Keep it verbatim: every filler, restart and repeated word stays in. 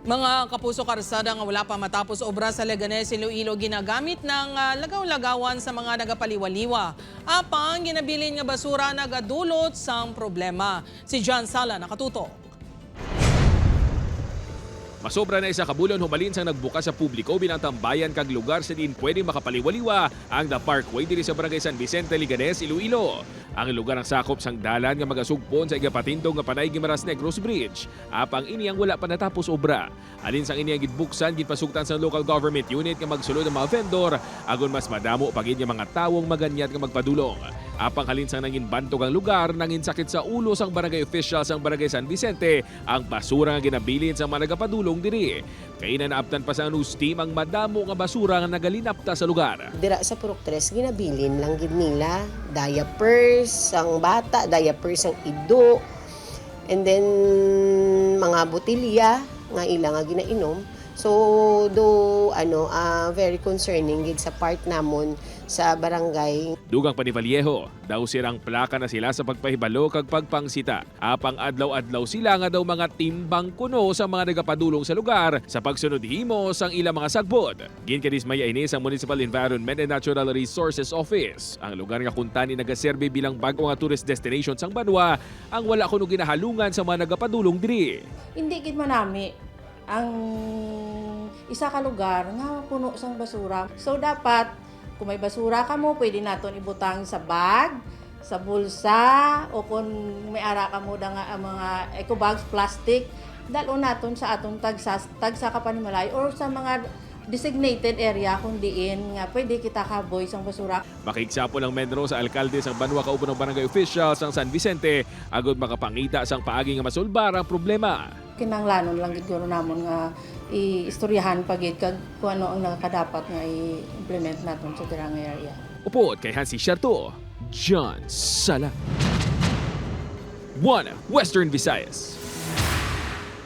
Mga kapuso, karsada nga wala pa matapos obra sa Leganes, Iloilo, ginagamit na nga lagaw-lagawan sa mga nagapaliwaliwa. Apang ginabilin nga basura nagadulot sang problema. Si John Sala nakatutok. Masobra na isa ka bulon humalin sang nagbukas sa publiko bilang tambayan kag lugar sa diin pwede makapaliwaliwa ang The Parkway diri sa Barangay San Vicente, Leganes, Iloilo. Ang lugar ang sakop sang dalan nga magasugpon sa igapatindog nga Panay Guimaras Negros Bridge, apang ini ang wala pa natapos obra. Halin sang ini ang ginbuksan, ginpasugtan sang local government unit nga magsulod ang mga vendor, agon mas madamo pa gid nga mga tawo ang maganyat nga magpadulong. Apang halin sang nangin bantog ang lugar, nangin sakit sa ulo sang barangay official sang Barangay San Vicente ang basura nga ginabilin sang mga nagapadulong diri. Kay naabtan pa sang news team ang madamo nga basura nga nagalinapta sa lugar. Dira sa Purok Tres, ginabilin lang gid nila diapers sang bata, diapers sang ido, and then mga botilya nga ila nga ginainom. So, do ano, ah, very concerning gid sa part namon sa barangay. Dugang pa ni Vallejo, daw sirang plaka na sila sa pagpahibalo kag pagpangsita. Apang adlaw-adlaw sila nga daw mga timbang kuno sa mga nagapadulong sa lugar sa pagsunod himo sang ilang mga sagbot. Ginkadismaya ini sang Municipal Environment and Natural Resources Office, ang lugar nga kuntani nagaserbi bilang bag-o nga tourist destination sang banwa, ang wala kuno ginahalungan sa mga nagapadulong diri. Indi gid manami ang isa ka lugar nga puno sang basura. So dapat kung may basura kamo, pwede naton ibutang sa bag, sa bulsa, o kung may ara kamo da nga ah, mga eco bags, plastic, dalon naton sa aton tagsa, tagsa ka panimalay or sa mga designated area kung diin nga pwede kita kaboy sang basura. Makigsapol ang Menro sa alkalde sang banwa kauban ang barangay official sang San Vicente agud makapangita sang paagi nga masulbar ang problema. Kinahanglanon lang gid guro namon nga iistoryahan pa gid kag kung ano ang nakakadapat nga i-implement naton sa dira nga area. Upod kay Hansi Sherto, John Sala. One Western Visayas.